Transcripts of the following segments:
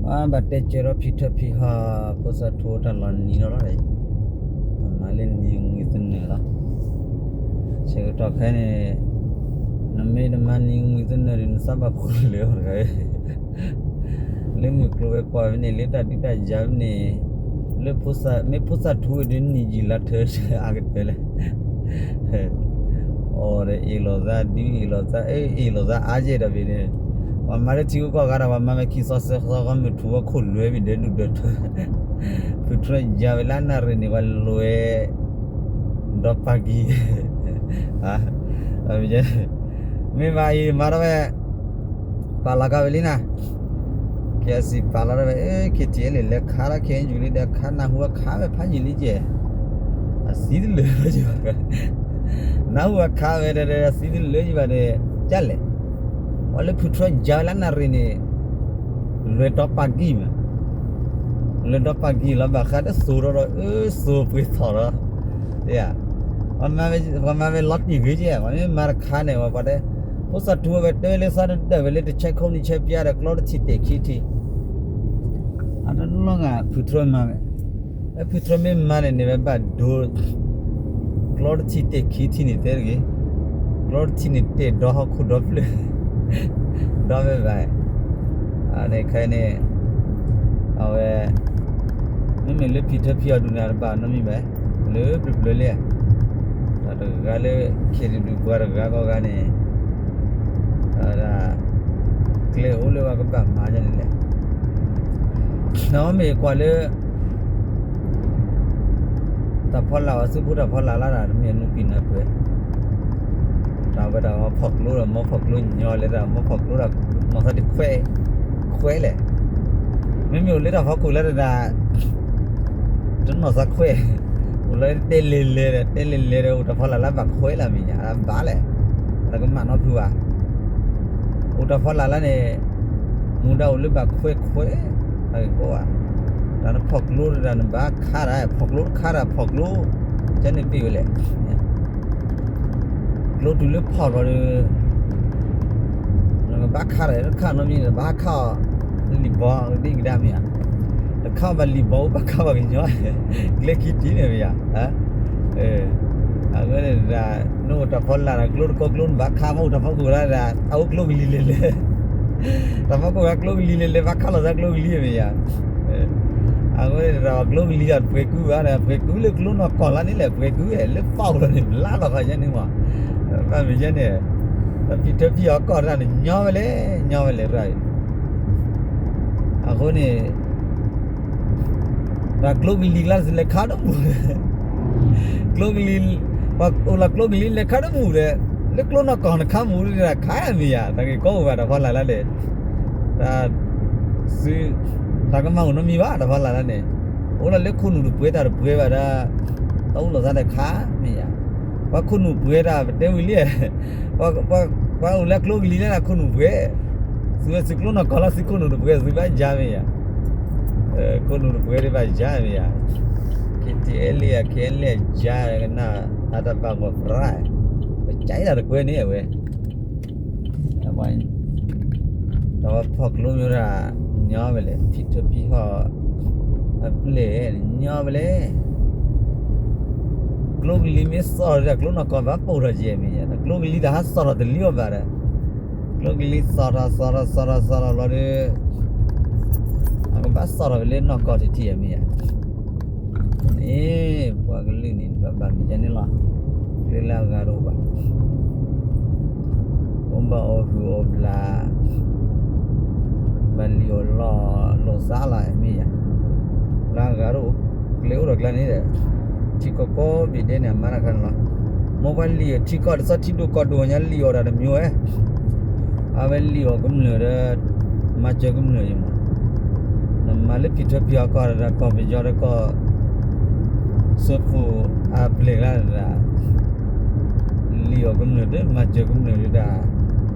ဘၣ်တဲကၢၤထီၣ်ဖံထၢၣ်ဖံဟီၣ်ဖိသၣ်ထူတၢ်လီၤနံၤလီၤလီၤ, မၤလၢနံၤဝံၤသနၢၣ်လီၤ. ဆၢကတီၢ်ခဲအံၤန့ၣ် နမ့ၢ်တမၤနံၤဝံၤသနၢၣ်ဒီး နသးဘၣ်ဖိလၢာ်အီၤတဂၤ, လၢမုၢ်ကျိၤဝဲၤကွာ်ဖဲန့ၣ် လၢတၢ်ဒုးတၢ်ယၤဖဲန့ၣ်, လၢဖိသၣ်, မ့ၢ်ဖိသၣ်ထူဝဲဒီးနံၤယံာ်လါထၢအါကတၢၢ်လဲၣ်. အီၤဒီးအ့ၣ်လိာ်သးဒု အ့ၣ်လိာ်သး အ့ၣ်လိာ်သးအါကဲဒီးဖဲန့ၣ်, ပှၤမၤလၢထံဂုၤကီၢ်ဂၤဒီး ပှၤမၤဝဲခံစီဆၢဃီ မုၢ်ထူဝဲခိၣ်လွဲမံၤဒဲးဒူၣ်ဒဲးထၢ, ဖုထြၢယၤဝဲလၢနၣ်ရံၣ်န့ၣ် ပှၤလဲၤ ဒီးပာ်ကံၤ, မ့ၢ်ဘၣ်အံၤမၤထီၣ်ဝဲ, ပာ်လီၤကါဝဲလံနၤ, ကဲစံးပာ်လီၤထီၣ်ဝဲ KTLA လဲၤခးလီၤ KNU လံဒီး ခးနၢ်ဟူအခါဝဲဖးယံာ်လံကဲ, အသံတလၢာ်လၢယဘၣ်, နၢ်ဟူအခါဝဲဒီး အသံတလၢာ်ယဘၣ်ဒီး, ကလဲၣ်, ပှၤလၢဖုထြၢယၤဝဲလၢနၣ်ရံၣ်န့ၣ် လဲၤဒီးပာ်ကံၤမး, လဲၤဒီးပာ်ကံၤလီၤဘၣ်ဃးဒီးသိၣ်ဒီးဒီး အၢသိၣ်ပှ့ၤထီၣ်ဒီး, ပှၤမၤဝဲလီၤတံၢ်ဂ့ၤကဲ, ပှၤမ့ၢ်မၤတခါန့ၣ် ပှၤတဲ, ဖိသၣ်ထူဝဲတဲလၢသးတဒၢးဝဲလၢတဆဲခိၣ်နံၣ်ဆဲပျါဒီး ကျီတထံၣ်တဲာ်ခံထံၣ်, အတလီၤဂာ်ဖုထြၢမၤဝဲ, ဖုထြၢမ့ၢ်မၤန့ၣ်န့ၣ်ဝဲဘၣ်ဒိ ကျီတထံၣ်တဲာ်ခံထံၣ်န့ၣ်တဲတဂ့ၤ, ကျီတထံၣ်န့ၣ်တဲာ်ဒီဟီၣ်ခိၣ်ဒီဖျၢၣ်, ဒီဖဲဘၣ်, န့ၣ်ခဲအံၤန့ၣ်, အဝဲ, မ့မ့ၢ်လၢဖံထၢၣ်ဖံအီၤဒုးန့ၣ်တဘၣ်နီတမံၤဘၣ်, လၢပျၢၤပျၢၤလံ, တၢ်တဂၤလၢ ခဲဒုးဒုးပှၤတဂၤဂီၢ်ဂၤန့ၣ်, ဒ်, ကျဲအိၣ်လၢပှၤကဘၣ်မၤဒ်န့ၣ်လဲၣ်, နမ့ၢ်ကွၢ်လၢ တၢ်ဖီလာ်ဝဲ သုးဖိတၢ်ဖီလာ်လၢဒၣ် တမ့ၢ်နုာ်ပံာ်နၢ်ပှဲၤ, တၢ်ဝဲဒၣ်မီဖီၣ်ကျိဒီး မီဖီၣ်ကျိညီလဲၣ် တၢ်မီဖီၣ်ကျိဒၣ် မီၤသးတခွဲး, ခွဲးလဲၣ်, မ့မ့ၢ်အိၣ်လၢတၢ်ဖီခိၣ်လၢဒၣ် တနီၢ်သးခွဲး, အိၣ်လၢတဲလဲၤလဲၤဒီး တဲလဲၤလဲၤဒီး အိၣ်တၢ်ဖီလာ်လၢဘၣ်ခွဲးလၢမ့ၢ်ညါ ဘၣ်လဲၣ်, တၢ်ကမၣ်နီဖုဘၣ်, အိၣ်တၢ်ဖီလာ်လၢန့ၣ် မူဒါအိၣ်လၢဘၣ်ခွဲးခွဲး, တၢ်ကကိးဘၣ်, တၢ်နဖီၣ်ကျိတဒၣ်နဘၣ်ခါတၢ် ဖီၣ်ကျိတခါတၢ်ဖီၣ်ကျိ, ကန့ၣ်ပ့ၢ်ဝဲလဲၣ်, ကျိတုၤလၢဖီၣ်လီၤဒီး နကဘၣ်ခါတၢ် တခါနီတမံၤ နဘၣ်ခါအီၤ, လံာ်ဘီဒ်ကဒါမ့ၢ်ဧါ, တခါဘၣ်လံာ်ဘီအိၣ် ဘၣ်ခါဘၣ်ကညီ, ကျဲခံထံၣ်န့ၣ်မ့ၢ်ဧါ, အဝဲန့ၣ်ဒၣ် နအိၣ်တၢ်ဖီလာ်ဒီး ကျိတကိးကျိ နဘၣ်ခါမ့ၢ်အိၣ်တၢ်ဖီခိၣ်လၢဒၣ် အအိၣ်ကျိကလံၤလဲၤလဲၤ, တၢ်ဖီခိၣ်ဂၤကျိကလံၤလဲၤလဲၤ ဘၣ်ခါလီၤသးကျိကလံၤမ့ၢ်ဧါ, အဝဲန့ၣ်ဒီးကျိကလံၤဒီးပှဲၤကုဘၣ်ဒီး ပှဲၤကုလၢကျိနီၢ်ကီၢ်လၢန့ၣ်လဲၣ် ပှဲၤကုဝဲလၢပီၣ်လီၤန့ၣ် ဘျါလီၤဃီယဲန့ၣ်မး, ဘၣ်မ့ၢ်ယဲန့ၣ်, ဒီးဖံထၢၣ်ဖံအီၤကီၢ်တၢ်န့ၣ် ညီဝဲလဲၣ် ညီဝဲလဲၣ်ရၣ်အံၤ, အဃိန့ၣ် တၢ်ကျိကလံၤကျါလဲၤခါတမူၣ်, ကျိကလံၤ, ပှၤအိၣ်လၢကျိကလံၤလဲၤခါတမူၣ်ဒီး, လၢကျိနီၢ်ကီၢ်နခါမူၣ်ဒၣ်ခါမ့ၢ်ဧါ, တၢ်ဂ့ၢ်ကီအိၣ်ဘၣ်တၢ်ဖီလာ်လၢန့ၣ်, တၢ်, သု, တၢ်ကမၣ်အိၣ်နီတမံၤဘၣ်တၢ်ဖီလာ်လၢန့ၣ်, အိၣ်လၢလၢခိၣ်နူာ်တပှဲၤတၢ်တပှဲၤဘၣ်ဒီး, တၢ်အိၣ်လီၤသးတခါမ့ၢ်ဧါ, ပှၤခိၣ်နူာ်ပှဲၤတၢ်ပတဲဝံၤလံ ပှၤအိၣ်လၢကျိကလံၤလၢတၢ်ခိၣ်နူာ်ပှဲၤ, သုဝဲသုကျိနီၢ်ကီၢ်လၢသုခိၣ်နူာ်တပှဲၤ သုဘၣ်ယါမ့ၢ်ဧါ, ခိၣ်နူာ်တပှဲၤဒ်ဘၣ်ယါမ့ၢ်ဧါ, က့ၤတ့အဲလ့ၣ်ဧါ က့ၤအဲလ့ၣ်ယါကနၣ်, အတၢ်ဘၣ်ဂီၢ်ပြၢ, ပကဲဒၣ်တကွဲန့ၣ်အဝဲ, တၢ်ဝဲဖီၣ်ကျိမ့ၢ်ဒၣ်, ညီဝဲလဲၣ် ဖံထၢၣ်ဖံဟီၣ်, အပျဲၢ်, ညီဝဲလဲၣ် ကျိကလံၤမ့ၢ်သီၣ်ထီၣ်ဒီး ကျိနီၢ်ကီၢ်ဘၣ်ပိာ်ထီၣ်ကဲမ့ၢ်ဧါ, ကျိကလံၤတၢ်ဟးသီၣ်ထီၣ်တလံၤအီၤဘၣ်ဒီး, ကျိကလံၤသီၣ်ထီၣ်သီၣ်ထီၣ်သီၣ်ထီၣ်သီၣ်ထီၣ်လီၤဒီး, အကဘၣ်သီၣ်ထီၣ်ဝဲလၢနီၢ်ကီၢ်ထံထံဧါမ့ၢ်ဧါ, န့ၣ် ပှၤကလုာ်န့ၣ် ဘၣ်မ့ၢ်ကဲန့ၣ်လီၤ, ကျဲလၢအဂၤတအိၣ်ဘၣ် အိၣ်ဘၣ်အီၣ်ဟုၣ်အီၣ်ဘျး, ဘၣ်လံၣ်အီၣ်လီၢ်လိာ်သးလီၤမ့ၢ်ဧါ, လၢအဂၤတအိၣ်, ကျဲအိၣ်ဒီးကျါန့ၣ်ဒီး, ထံကီၢ်ကိးဘ့ၣ်ဒဲးန့ၣ် အမၤတၢ်ခါန့ၣ်လီၤ, မိၢ်ပှၢ်လံၣ်အီၣ်ထံကီၢ်တသီထံဒိၣ်ကီၢ်ဒိၣ်ညါလံၣ်အီၣ်တၢ်တမံၤဝဲ အဝဲလံၣ်အီၣ်ကမျၢၢ်ဒီး, မၤစၢၤကမျၢၢ်အံၤမး, နမၤလၢဖံထၢၣ်ဖံအီၤကီၢ်ဒီး ကီၢ်ပယီၤဒီးကီၢ်, စၢဖှိၣ်အပျဲၢ်ကျါဒီး, လံၣ်အီၣ်ကမျၢၢ်ဒီးမၤစၢၤကမျၢၢ်ဒီးတၢ်, ဆိကမိၣ်အနံၣ်နွံဆံဘျဲၣ်ဒၣ်ယံာ်ယံာ်ဘျီဒၣ်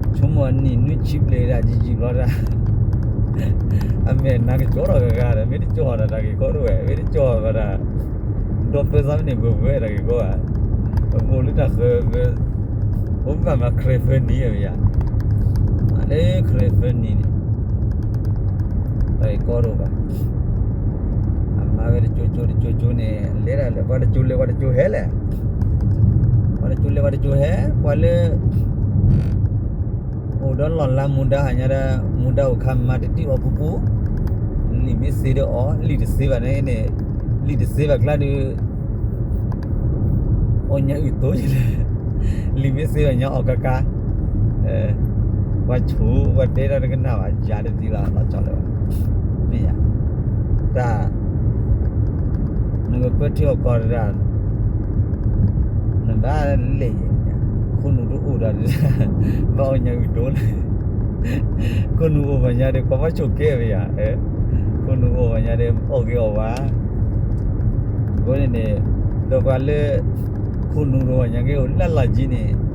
အမဲာ်နါကကၠီထီၣ်ဂၤဂၤဒီး မ့ၢ်တကၠီဒီးတၢ်ဂ့ၢ်ကီတအိၣ်ဝဲ မ့ၢ်တကၠီဘၣ်ဒၣ်, ဒီးပၢသးမ့ၢ်န့ၣ်ပှဲၤပှဲၤတၢ်ဂ့ၢ်ကီဧါ, ပမိၢ်လၢတၢ်ဃၢၤ, အိၣ်ဘၣ်မၤခရံာ်ဖၢနံၤဧါမ့ၢ်ဧါ, လၢခရံာ်ဖၢနံၤန့ၣ်, တၢ် ကီတအိၣ်ဘၣ်. အမၤဝဲတကၠိကၠိတကၠိကၠိန့ၣ် လဲၤဒၣ်လဲာ် ပှၤတကၠိလဲၤပှၤတကၠိဟဲလဲၣ်. ပှၤတကၠိလဲၤပှၤတကၠိဟဲ ပှၤလၢ အိၣ်ဒီးလီၢ်လၤမူဒါဟးညါဒီး မူဒါအိၣ်ခါမၤတတံၢ်အီၣ်ပူၤပူၤ, လံာ်မ့ၢ်စ့ဒီးအီၣ် လံာ်တစ့ဘၣ်န့ၣ်န့ၣ်, လံာ်တစ့ဘၣ်ကျါဒီး အီၣ်ညၣ်အုၣ်တိလဲၣ်, လံာ်မ့ၢ်စ့ဘၣ်ညါအီၣ်ကါကါ, ပှၤဆိၣ်ပှၤတဲတၢ်တကနၣ်ဘၣ် ယၤတသ့လီၤ လီၤဆီလၢၤဘၣ်, မ့ၢ်ယၤ, တၢ် နကပၢထံအီၣ်ကီၢ်တဒၣ် နဘၣ်လဲၤယဲၢ်, ခိၣ်နူာ်တအိၣ်ဒီး ဘၣ်အီၣ်ညၣ်အုၣ်တိလဲၣ်, ခိၣ်နူာ်အိၣ်ဘၣ်ညါဒီး ကီၢ်ဘၣ်ဆိၣ်ကဲဝဲယၤ, ခိၣ်နူာ်အိၣ်ဘၣ်ညါဒီး အီၣ်ဂ့ၤအီၣ်ဝါ, အဃိန့ၣ်န့ၣ် ဒီးပှၤလၢ ခိၣ်နူာ်တအိၣ်ဘၣ်ညါက့ၤအိၣ်လၢလီၢ်ကံန့ၣ်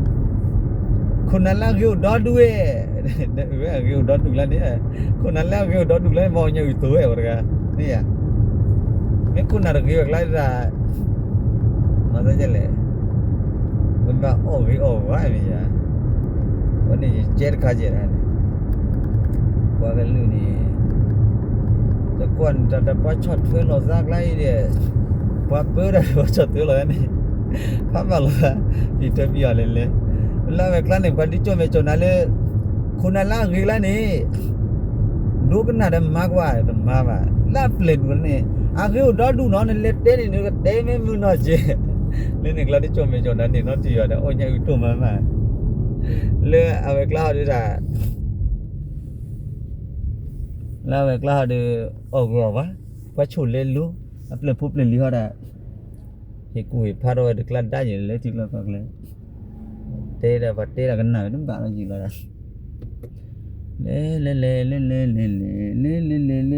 ခိၣ်နၢ်လၢအဂ့ၤအိၣ်ဒီဒူၣ်ဝဲ, အဂ့ၤအိၣ်ဒီဒူၣ်ကျါန့ၣ်, ခိၣ်နၢ်လၢအဂ့ၤအိၣ်ဒီဒူၣ်ကျါန့ၣ် ဘၣ်အီၣ်ညၣ်အုၣ်တိဝဲ ပှၤတဂၤ, မ့ၢ်ယၤ, မ့ၢ်ခိၣ်နၢ်တဂ့ၤဝဲကျါဒၣ်, မၤသးဒ်လဲၣ်, ပဘၣ်အီၣ်ဂ့ၤအီၣ်ဝါမ့ၢ်ယၤ, အဃိန့ၣ်ယကဲတခါကဲဒၣ်န့ၣ်, ပှၤကလုာ်န့ၣ် တကွၢ်န့ၣ်တၢ်တၢ်ပှၤဆီၣ်ထွဲလီၤသးကျါအံၤဒီး, ပှၤပၢတၢ်တၢ်ပှၤဆီၣ်ထွဲလီၤသးန့ၣ်, ဖးဘၣ်လီၤသး, ပံၤထွဲပံၤအီၤလဲၣ်လဲၣ်, လၢအဝဲကျါန့ၣ် ပှၤဒုးကၠိၣ်မဲာ်ကၠိၣ်နါလၢ ခိၣ်နၢ်လၢအဂ့ၤကျါန့ၣ် ဒိကနၣ်ဒီးမၤကွၢ်တမၤဘၣ်, လၢအပျဲၢ်ဒူၣ်န့ၣ် အဂ့ၤအိၣ်ဒီဒူၣ်နီၤ နလဲၤတဲန့ၣ် နကတဲမ့ၢ်မုာ်နီၢ်ကဲ, လၢန့ၣ်ကျါဒုးကၠိၣ်မဲာ်ကၠိၣ်နါန့ၣ် နီတယွၤဒီး အီၣ်ညၣ်အုၣ်တိၢ်မၤမး, လၢအဝဲကျါဟီဒုးဒၣ် လၢအဝဲကျါဟီဒီး အီၣ်ဂ့ၤအီၣ်ဝါ, ပှၤဆိၣ်လဲလိၤ, အပျဲၢ်ဖိပျဲၢ်လံၤဟီဒၣ်, ဟ့ၣ်ကူၣ်ဟ့ၣ်ဖးထီၣ်ဝဲတကျါဒါယဲၢ်လၢထံကျါကီၢ်ကျါ, တဲဒၣ်ပှၤတဲဒၣ်ကနၣ်ဝဲတဘၣ်လီၤယံာ်လီၤဒၣ်, လဲၤလဲၤလဲၤလဲၤလဲၤလဲၤလဲၤလဲၤလဲၤလဲၤ